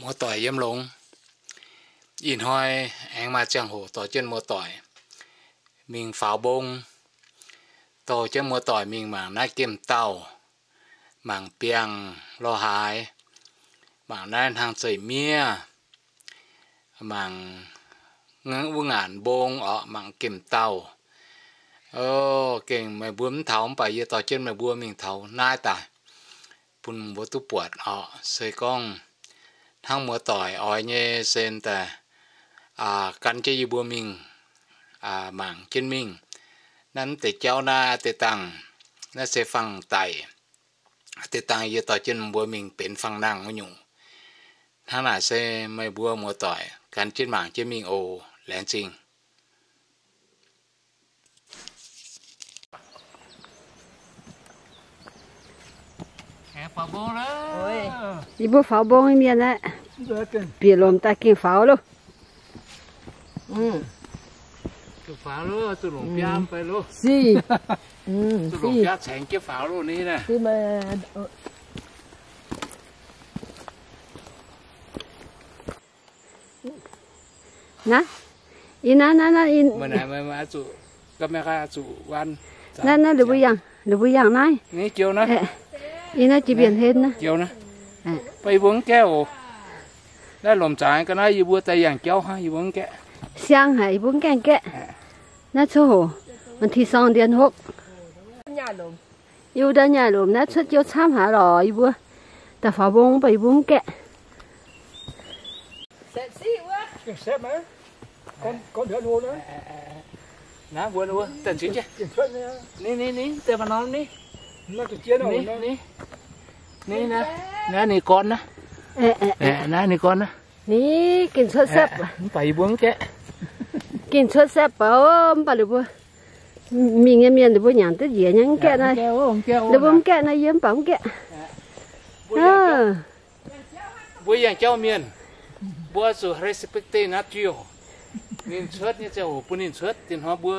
Muoz-doic yiem longx. Ih hnoi aengx maaih ziangh hoc dorh jienv muoz-doic mingh faaux mbong. Dorh jienv muoz-doic mingh mangc naaiv gemh dauh, mangc biangh lorh haaix, mangc naaiv hnangv zeiv miev, mangc wuov ngaanc mbong orqc, mangc gemh dauh. O, gengh meih mbuo mv taux mv baac yie dorh jienv meih mbuo mingh taux naaiv daaih bun mbuo duqv buatc orqc. Se gorngv hnangv muoz-doic oix nyei se daaih gan jienv yie mbuo mingh mangc jienv mingh. Naaiv mv deix jauv naaiv deix dangh, naaiv se fangx daic. Deix dangh yie dorh jienv mbuo mingh benx fangx nangh wuov nyungc. Hnangv naaic se meih mbuo muoz-doic gan jienv mangc jienv mingh oc. Laengz zingh. Yie mbuo faaux mbong mienh aeqv, bieqc lomc daaih gengh faaux loh. Naaiv, ih naaiv, naaiv, naaiv, naaiv, naaiv lih mbuo yangh, lih mbuo yangh naaiv. Ih naaiv jiex mbienc hlen naaiv. Mv baac yie mbuo mv gaeqv oc. Naaiv lomc zaangc ga'naaiv yie mbuo daaih yangh jauv hnangv, yie mbuo mv gaeqv. Siang haic, yie mbuo mv gaengh gaeqv. Naaiv coqv hoc, วันที่สอง เดือนหก. Yie mbuo daaih nyaaic lomc naaiv cuotv jiouv camv haic lorqc. Yie mbuo daaih faaux mbong mv baac yie mbuo mv gaeqv. Naaiv ninh gorn naaiv. Naaiv ninh gorn naaiv. Ni, gengh cuotv sepv. Mv baac yie mbuo mv gaeqv. Gengh cuotv sepv baac, mv baac ninh mbuo mingh nyei mienh ninh mbuo nyanc duqv njiec nyei mv gaeqv naaiv. Ninh mbuo mv gaeqv naaiv, yie mv baac mv gaeqv. Mbuo yangh jauv mienh, mbuo zuqc respect nature. Ninh cuotv nyei ziangh hoc bun ninh cuotv. Dinh hnoi mbuo,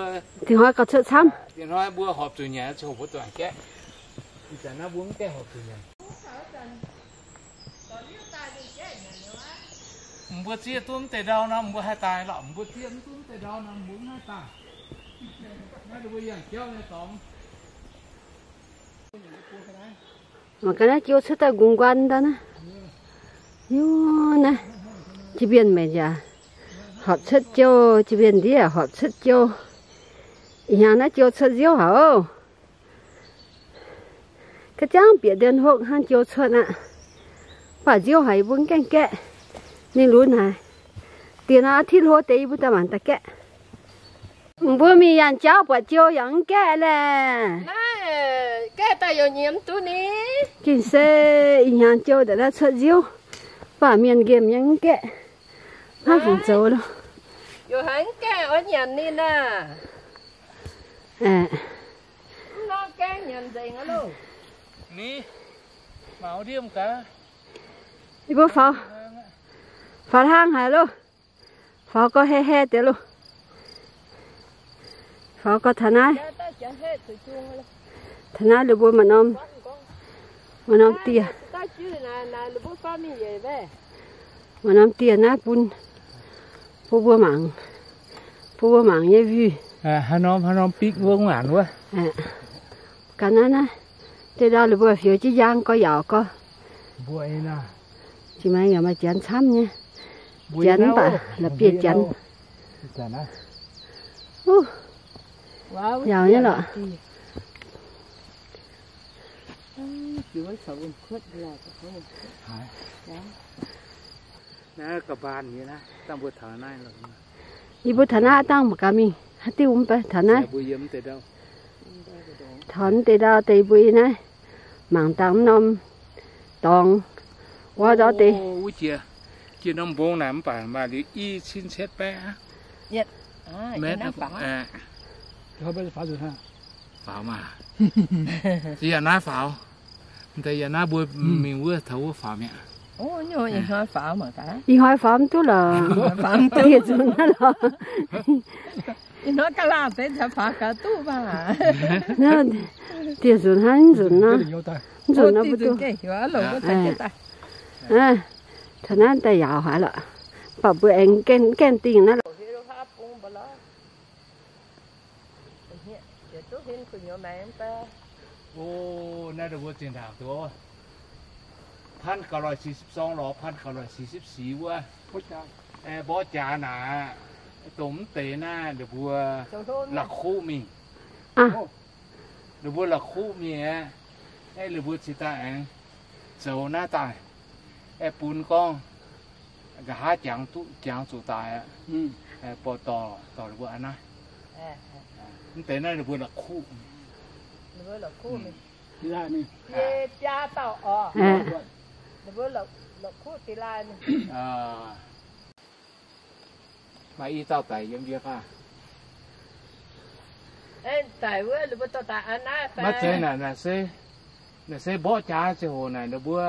dinh hnoi gauh cuotv camv. Dinh hnoi mbuo horpc zuqc nyanc ziangh hoc mbuo duqv gaeqv. Ih zanc naaiv mbuo mv gaengh horpc zuqc nyanc. Mbuo zieqv duqv mv deix ndau nor, mbuo haih daaih lorqc. Mbuo zieqv mv duqv mv deix ndau nor, mbuo mv haih daaih. Naaiv mbuo yangh jauv nyei dorngx. Mangc gaax naaiv jiouv cuotv daaih nqungx nquan ndau naaiv. Yie naaiv, jiex mbienc maiv nzaac, horpc cuotv jiouv, jiex mbienc ndiev horpc cuotv jiouv. Ih hnyangx naaiv jiouv cuotv nziouv haic oc. Ga'jangv bieqc เดือนหก hnangv jiouv cuotv aqv. Mv baac nziouv haic, yie mbuo mv gaengh gaeqv. Ninh lunx haic. Diex nor อาทิตย์ hlo deix yie mbuo daaih mangc daaih gaeqv. Mbuo mingh yangh jauv buatc jiouv yaac mv gaeqv laeh. Gengh se ih hnyangx jiouv nda'naaiv cuotv nziouv, mv baac mienh nqemh nyei mv gaeqv. Hnangv fungc zoux loh. Aeqv, yie mbuo faaux, faaux hlang haic loh. Faaux gau haeqv haeqv deix loh. Faaux gau taux naaiv. Taux naaiv ninh mbuo maaih norm, maaih norm dieh, maaih norm dieh naaiv bun, bun mbuo mangc, bun mbuo mangc nyei wui. Haaix norm, haaix norm bikv wuov ngaanc wuov. Ga'naaiv naaiv, deix ndau ninh mbuo fioux jienv njang gau, yaauc gau. Jiex maengx yaac maaih janx camv nyei. Janx mv baac la'bieiv janx. Yaauc nyei lorqc. Yie mbuo taux naaiv dangh mangc gaax mingh haaix diuh mv baac taux naaiv. Taux deix ndau deix mbuo yie naaiv mangc dangh mv norm dorngx wuov ndortv deix. Wuov jiex, jiex norm mbong naaic mv baac maaih liuz i cin cietv baeqv. Faaux maah. Yie naaiv faaux. Deix yie naaiv mbuo mingh wuov taux wuov faaux mi'aqv. Ih hnoi faaux mv duqv lorqc. Dieh nzunc naaiv lorqc. Dieh nzunc hnangv nzunc nor. Nzunc nor mv duqv. Taux naaiv daaih yaauc haic lorqc. Mv baac mbuo aengx gaengh, gaengh dingh naaiv lorqc. Naaiv mbuo zinh ndaangc duqv พันเก้าร้อยสี่สิบสอง lorz พันเก้าร้อยสี่สิบสี่ wuov, mborqv jaax naaic, dongh mv deix naaiv ninh mbuo la'kuqv mingh. Ninh mbuo la'kuqv mingh aqv. Ninh mbuo cingx daaih aengx zoux naaiv daaih, aengx bun gorngv nqa'haav jangx duqv, jangx zuqc daaih aqv, borqv dorh, dorh ninh mbuo aqv naaiv. Mv deix naaiv ninh mbuo la'kuqv. Maaih i dauh daic yiem ndie fai? Maiv zeiz naaic, naaic se mborqv jaax ziangh hoc naaic ninh mbuo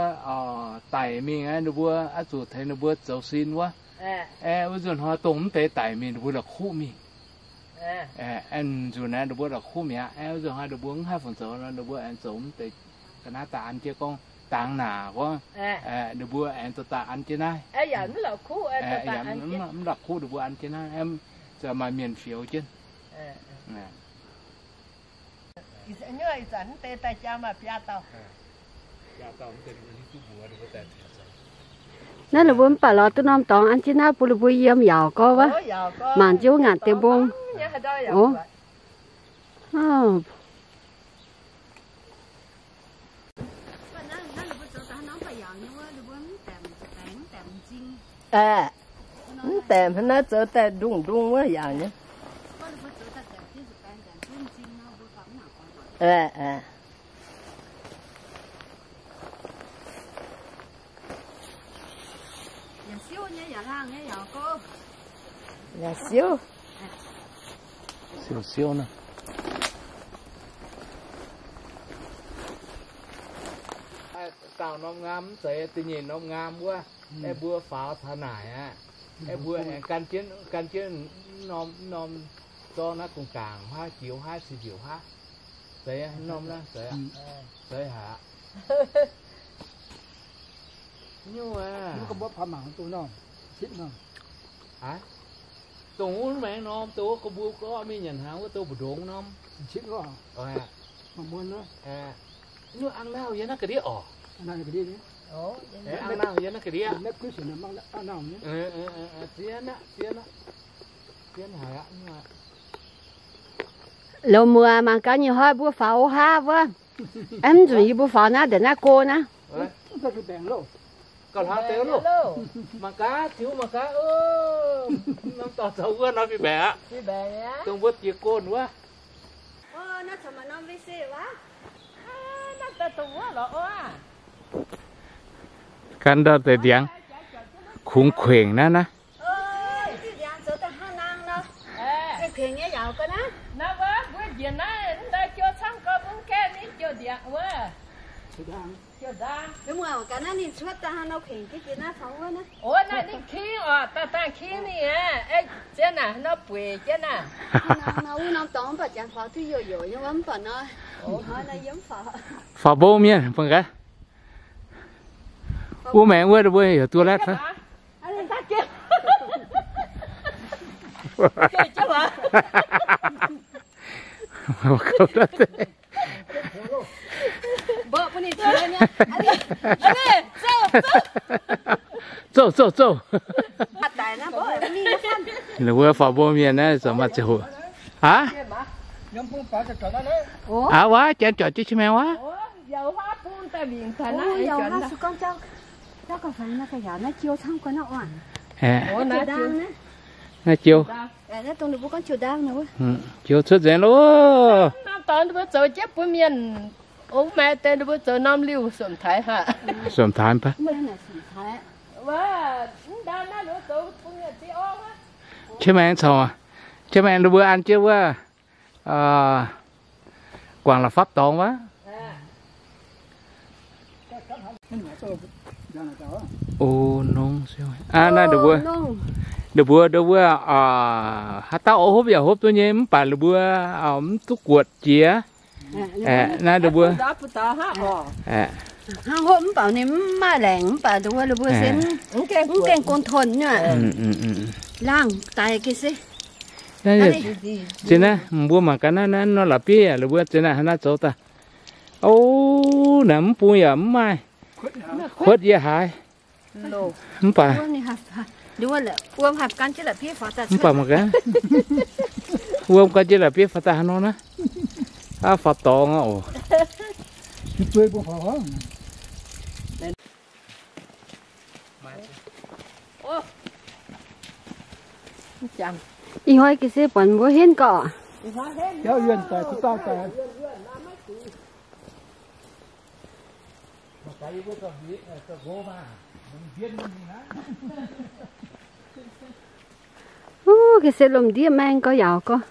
daic mingh aqv, ninh mbuo oix zuqc tengx ninh mbuo zoux sin wuov. Aeqv, wuov nzunc hnoi dongh mv deix daic mingh ninh mbuo la'kuqv mingh. Aeqv, nzunc naaiv ninh mbuo la'kuqv mi'aqv. Aeqv, wuov nzunc hnoi ninh mbuo mv haih fungc zoux nor, ninh mbuo aengx zoux mv deix ga'naaiv daaih an jienv gorngv dangx naaic wuov. Ninh mbuo aengx dorh daaih an jienv naaiv. Mv la'kuqv ninh mbuo an jienv naaiv, maaih mienh fioux jienv. Naaiv ninh mbuo mv baac lorz duqv norm dorngx an jienv naaiv bun ninh mbuo yiem yaauc gorx wuov. Mangc jienv wuov ngaanc diex mbong. Aeqv, mv daemh hnangv naaiv zoux daaih ndungh ndungh wuov yaauc nyei. Aeqv, aeqv. Yaac siouv nyei, yaac laangh nyei, yaac gorx. Yaac siouv. Siouv siouv naaiv. Dauh norm ngaam mv zeiz da'nyeic norm ngaam wuov. Aeqv, mbuo faaux taux naaic aqv. Aeqv, mbuo aengx gan jienv, gan jienv norm, norm zorqv naaiv gong-gaangc haav, jiex haav, cin-njiec haav. Zeiz norm naaiv, zeiz aqv. Zeiz haic aqv. Nyungc aqv. Aa, dongh wuov maengx norm, dongh wuov gorqv-mbuo gorqv mingh nyanc hnaangx wuov, dongh mbu'ndongx norm. Nyungc ang nauh yiem naaiv ga'ndiev oc. Ang nauh yiem naaiv ga'ndiev. Zien aqv, zien aqv. Zien haic aqv. Loz muoz mangc gaax nyei hnoi mbuo faaux o haav wuov. Mv nzunc yie mbuo faaux naaiv ndeic naaiv go naaiv. Gauh hlaax deix loh. Mangc gaax, ziux mangc gaax, norm dorh zoux wuov norm fih mbaeqc aqv. Dongh mbuo jiex gonh wuov. Gan ndau deix ndiangx, kungx kuengc naaiv naaiv. Faaux mbong mienh mangc gaax. Wuov maengx wuov mbuo heuc duo laatv fai? Zouv, zouv, zouv. Ninh mbuo faaux mbong mienh naaiv zoux maaih ziangh hoc. Aav, aav, wuov janx juangc jienv qiex maengx wuov. Naaiv jiou. Jiou cuotv nzengc loh. Norm dorngx ninh mbuo zoux jienv bun mienh ong maengx deix, ninh mbuo zoux norm liuh somx taaix haic. Somx taaix mv baac. Qiex maengx corc, qiex maengx ninh mbuo an jienv wuov, guangc la'fapv dorngx wuov. O nongx, naaiv ninh mbuo, ninh mbuo ndau wuov, haaix dauh oix hopv yaac hopv duqv nyei, mv baac ninh mbuo mv duqv guotc jiex. Naaiv ninh mbuo, Hnangv hopv mv baac ninh mv maaih laengc, mv baac nduov la'buo se mv gaengh gong tong nyei. Laangh daaih ga'sie. Mbuo mangc gaax naaiv, naaiv nor la'bieiv yaac la'buo ziex naaiv haaix naaiv zoux daaih. O, naaiv mv bung yaac mv maaih. Kuotv yie haaix. Mv baac, mv baac mangc gaax, wuom gan jienv la'bieiv faaux daaih haaix nor naaiv. Aav, faaux dorngx aqv oc. Ih hnoi ga'sie buatc mbuo henv gorqv. Ga'sie lomh ndiev maeng gorx yaauc gorx.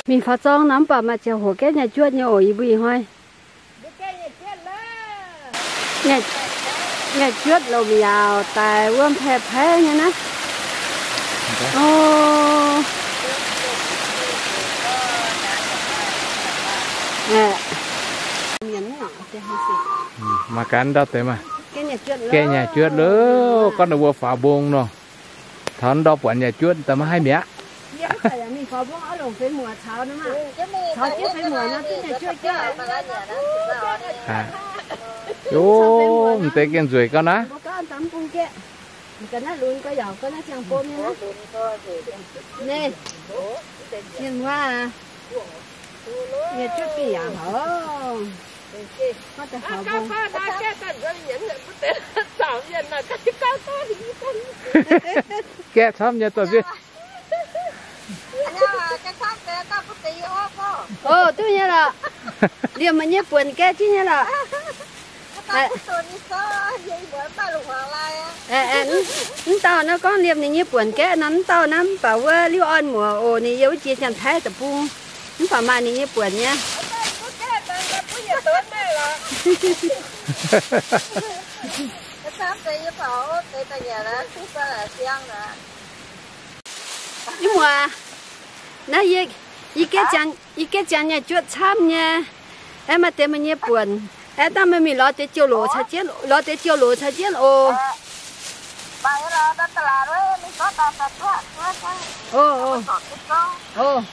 Mingh faaux zorng nor mv baac maaih ziangh hoc gaeqv nyaai juotv nyei oc, yie mbuo ih hnoi. Nyaai juotv lomc yaauc daic wuom paeqv-paeqv nyei naaiv. O. Maaih gaax ndau deix maah. Gaeqv nyaai juotv loh, gorngv ninh mbuo faaux mbong nor. Taux ndau buatc nyaai juotv daaih maiv haih mi'aqv. O, m'deix gengh nzueic gau naaiv. Gaeqv camv nyei dorh nziev. O, duqv nyei lorqc. Liemh meih nyei buonc gaeqv jienv nyei lorqc. Mv dauh naaiv gorngv liemh ninh nyei buonc gaeqv nor, mv dauh naaiv mv baac wuov Liuv Orn muoc oc, ninh yiem wuov jiex Janx-Taiv deic-bung, mv baac maaih ninh nyei buonc nyei. Ih muoz, naaiv yie, yie gaeqv ziangx nyaai juotv camv nyei. Aeqv, maaih deix meih nyei buonc. Aeqv, dangh meih mingh lorz deix joux loc caux jienv, lorz deix joux loc caux jienv oc. O, o.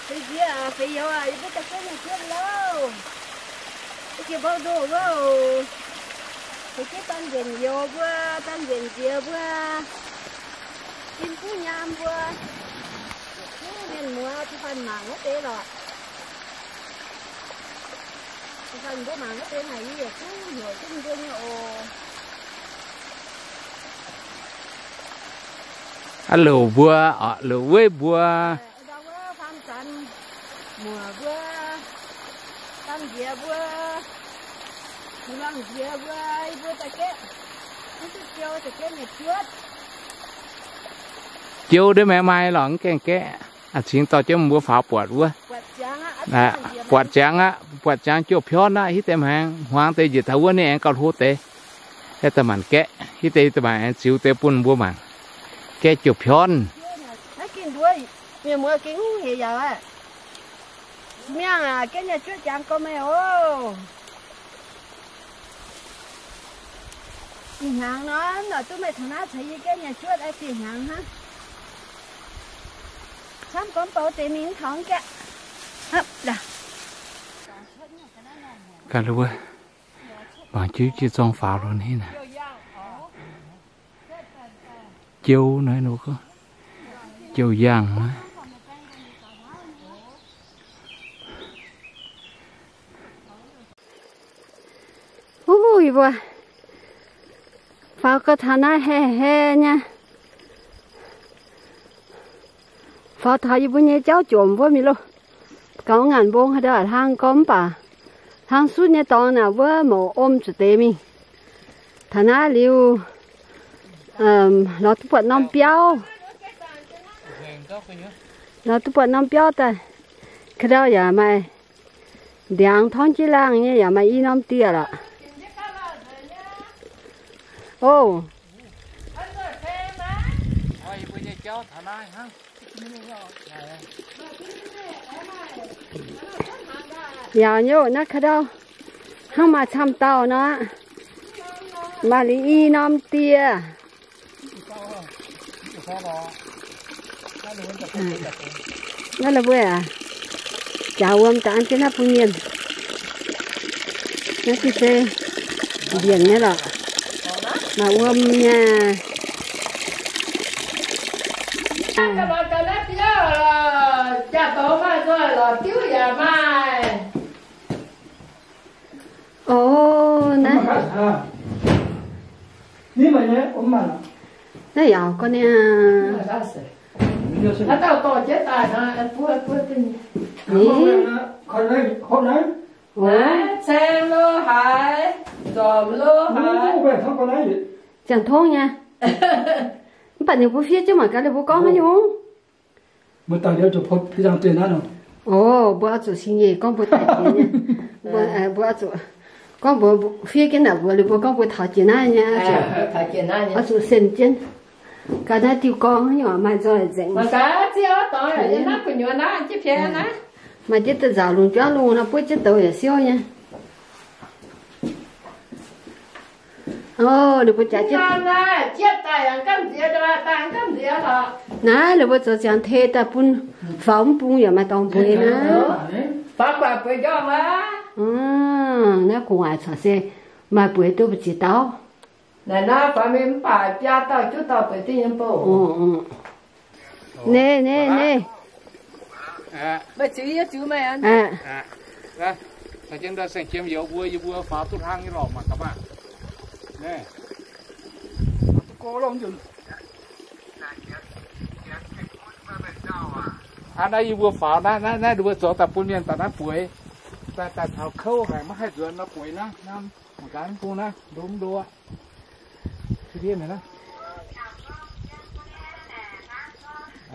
Feix nziex, feix youz aac, yie mbuo daaih gaeqv nyaai juotv loh. Yie jiex mbouv ndoh wuov oc. Feix jienv daan njiec youz mbuo, daan njiec nziex mbuo, in duqv nyaam mbuo. Yietc zungv mienh muoz, da'faanh mangc wuov deix lorqc. Da'faanh mbuo mangc wuov deix naaic, yie yietc zungv heuc jienv mbuo nyei oc. Aav, louc mbuo, louc weiv mbuo. Muoc mbuo, daan nziex mbuo, luangh nziex mbuo, yie mbuo daaih gaeqv, mv duqv jiou daaih gaeqv nyaai juotv. Jiou ndiev maengx maaih lorqc, mv gaengh gaeqv. A'cingx dorh jienv mbuo faaux buatc wuov. Buatc ziangx aqv, buatc ziangx jouh piorn aqv. Hitv deix maengx hmuangx deix njiec taux wuov ninh aengx gauh hlo deix. Yie daaih maanc gaeqv, hitv deix daaih maanc aengx ziux deix bun mbuo mangc. Gaeqv jouh piorn. Mienh muoz gengh hec yaac aqv. Miangh aac, gaeqv nyaai juotv jangx gorx meih oc. Ih hnyangx nor, nor duqv meih taux naaiv caux yie gaeqv nyaai juotv aqv, ih hnyangx hnangv. Camv gorngv bouv deix mingh mv taux gaeqv. Gaax wuov, mangc jienv jiex zorng faaux lo ninh naaic. Jiou naaiv, jiou yangh naaiv. Wuov, yie mbuo faaux gau taux naaiv heh heh nyei. Faaux taux yie mbuo nyei jauv jomc wuov mingh loh. Gaux ngaanc mbong haaix dauh hlang gorngv mv baac hlang sutv nyei dorngx naaic wuov mouc om zuqc deix mingh. Taux naaiv liuz, lorz duqv buatc norm biauv. Nor duqv buatc norm biauv daaih, ka'ndau yaac maaih ndiangx torngv jienv laangh nyei, yaac maaih i norm dieh lorqc. Ov. Yaac nyei naaiv ka'ndau hnangv maaih camv dauh nor, maaih liuz i norm dieh. Naaiv la'bueiv aac, jaax wuom daaih an jienv naaiv bun mienh. Naaiv se mbienc nyei lorqc, maaih wuom nyei. Ov, naaiv, naaiv yaac gorngv niaa. Ziangh tongv nyei. Mv baac ninh mbuo fiev jienv mangc gaax ninh mbuo gorngv haaix nyungc. Mbuo daaih liuz zuqc fiev zangh deix naaiv nor. Ov, mbuo oix zuqc sin nyeic gorngv mbuo daaih jiex nyei. Mbuo, mbuo oix zuqc gorngv mbuo fiev jienv naaic mbuo, liuz mbuo gorngv mbuo taux jiex naaiv nyei, oix zuqc sen jienv. Gaax naaiv diuh gorngv haaix nyungc maaih nzoih nzengc. Maaih jienv deix nzaaux lungh juangv lungh nor buov jienv douz yaac siouv nyei. Ov, ninh mbuo jaax jienv. Naaiv ninh mbuo zoux ziangx tei daaih bun faaux mv bung yaac maaih dorngx bueix naaiv. Naaiv gu'nguaaic corc se maaih bueix duqv mbu'ziex dauh. Nei, nei, nei. Aa, naaiv yie mbuo faaux naaiv, naaiv, naaiv ninh mbuo zoux daaih bun mienh daaih naaiv bueix, daaih, daaih taux kouv haic maiv haih nzuonx nor bueix naaiv, naaiv mangc gaax mv bung naaiv, ndo mv ndo aqv.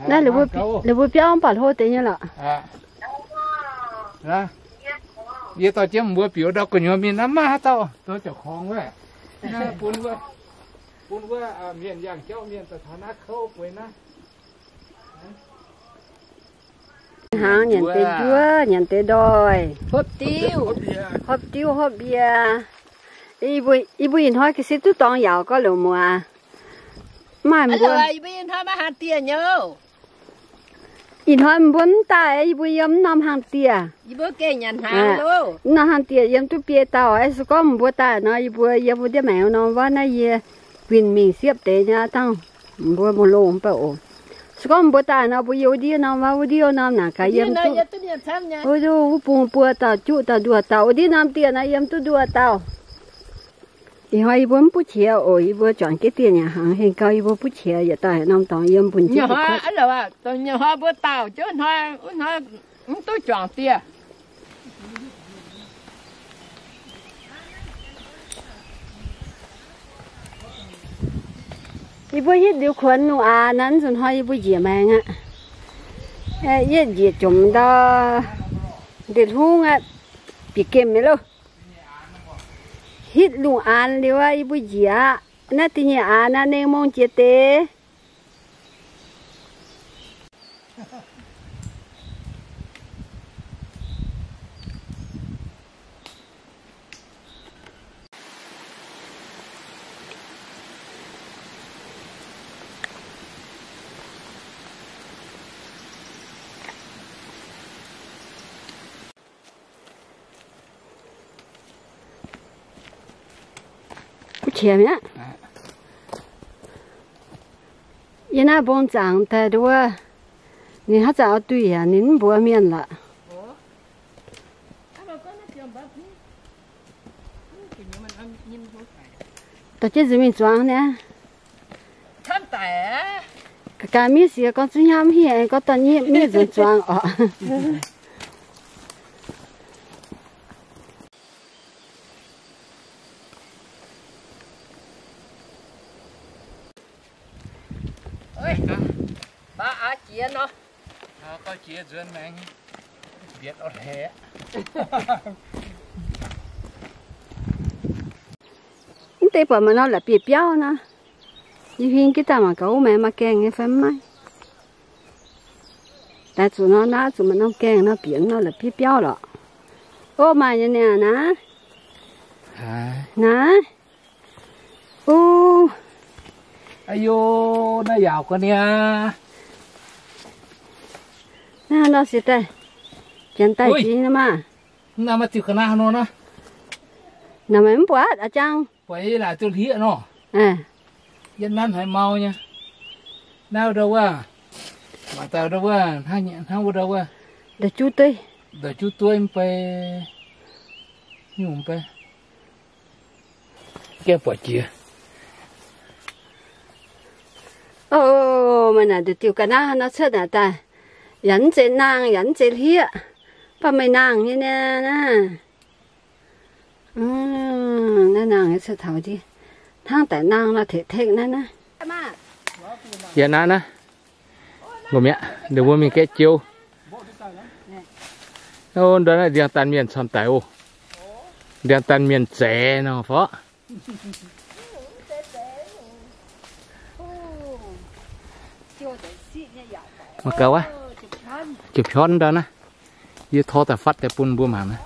Naaiv ninh mbuo biauv mv baac hlo deix nyei lorqc. Yie dorh jienv mbuo biux ndau gu'nyuoz mingh naaiv, maiv haaix dauh zoux jauv-korngx wuov. Bun wuov, bun wuov mienh yangh jauv mienh daaih taux naaiv kouv bueix naaiv. Hnaangx nyanc deix njuov, nyanc deix ndoih. Hopv diuv, hopv diuv, hopv mbie. Yie mbuo ih hnoi ga'sie duqv dorngx yaauc gorx loc muoz. Maaih mbuo. Ih hnoi mbuo mv daaih, yie mbuo yiem mv norm hlang dieh. Mv norm hlang dieh yiem duqv biei dauh. Se gorngv mbuo daaih nor, yie mbuo yiem wuov ndiev maengx norm wuov naaiv yie winh mingh siepv deix nyei dangh mbuo mv longx mv baac oc. Se gorngv mbuo daaih nor, mbuo yiem wuov ndiev norm wuov, wuov ndiev norm naaic gaax yiem duqv, wuov bung buo dauh juqv dauh nduoh dauh wuov ndiev norm dieh nor yiem duqv nduoh dauh. Ih hnoi yie mbuo mv buov qiex oc. Yie mbuo juangc jienv dieh nyanc hnaangx hengx gau, yie mbuo buov qiex yietc dauh haaix norm dorngx yiem mbu'ndiev. Mv duqv juangc dieh. Yie mbuo hitv liuz kuonx lungh aanx naaiv, nzunc hnoi yie mbuo njiec maengx aqv. Yietv njiec jomc ndau, ndeic-hlungv aqv, bieqc gemh mi'aqv loh. Hitv lungh aanx liuz aqv, yie mbuo njiec aqv. Naaiv da'nyeic aanx aqv, nengh mong jiex deix. Buov qiex mi'aqv. Yie naaiv mbong zaangc daaih nduov, ninh haaix zanc oix duih yaac ninh mv mbuox mienh lorqc. Dorh jienv nzuonx mingh zuangx niaa. Gaax miev siex gorngv zuqc hnyangx mv hingh, gorngv dorh miev nzuonx zuangx oc. Baav aqv jiex nor. Mv deix buatc maaih norm la'bieiv-biauv nor. Yie huing jienv daaih mangc gaax, wuov maaih maaih gaengh nyei fai mv maaih. Daaih zuqc nor naaiv, zuqc maaih norm gaengh nor, bieqc norm la'bieiv-biauv lorqc. Ov, maaih nyei niaa, naaiv. Naaiv. Ov. Aa yo, naaiv yaauc ga'niaa. Naaiv nor se daaih, janx daaih jiex nor maah. Naaiv maaih ziux ga'naaiv nor naaiv. Naaiv meih mv buatc a'jang. Buatc yie laaic zuqc hlieqv nor. Yie nanv haiz mau nyei. Naaiv ndau wuov, mangc daaih ndau wuov, hnangv wuov ndau wuov. Ndau juv dueiv. Ndau juv dueiv mv bei, nyungc mv bei. Gaeqv buatc jiex. Ov, meih naaic nduqc diuh ga'naaiv nor cuotv naaic daaih, yaac mv zeiz nangh, yaac mv zeiz hlieqv, mv baac meih nangh nyei niaa naaiv. Naaiv nangh nyei cuotv taux ndiev, hnangv daic nangh nor tetv-tekv naaiv naaiv. Yaac naaiv naaiv, ngomh mi'aqv, ninh mbuo mingh gaeqv jiou. Ov, ndortv naaiv ndiangx-daanh mienh camv daic oc. Ndiangx-daanh mienh zeiz nor fov. Mangc gaax wuov, jiouv piorn ndau naaiv, yie tor daaih fatv daaih bun mbuo mangc naaiv.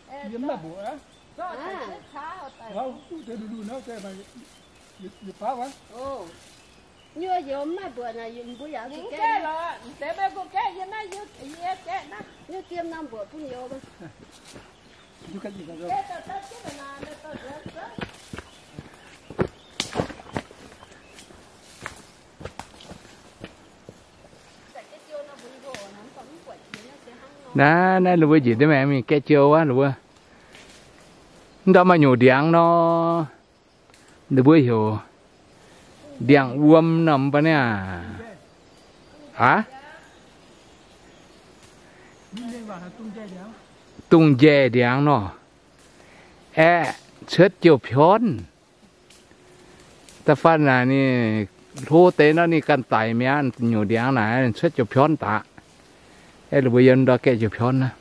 Yie maaih mbuoqc aqv. Nyuoz youz mv maaih mbuoqc naaic, mbuo yaac zuqc gaeqv. Nyuoz diem norm mbuoqc bun youz. Naaiv, naaiv ninh mbuo njiec ndiev maengx mingh gaeqv jiou wuov, ninh mbuo ndau maaih nyungc ndiangx nor. Ninh mbuo heuc ndiangx-wuom nor mv baac niaa. Aav, dungz njaih ndiangx nor. Aeqv, cuotv jiouv piorn. Da'faanh naaic ninh hlo deix nor ninh ganh daic mi'aqv, nyungc ndiangx naaic cuotv jiouv piorn daaih. Aeqv, ninh mbuo yiem ndau gaeqv jiouv piorn naaiv.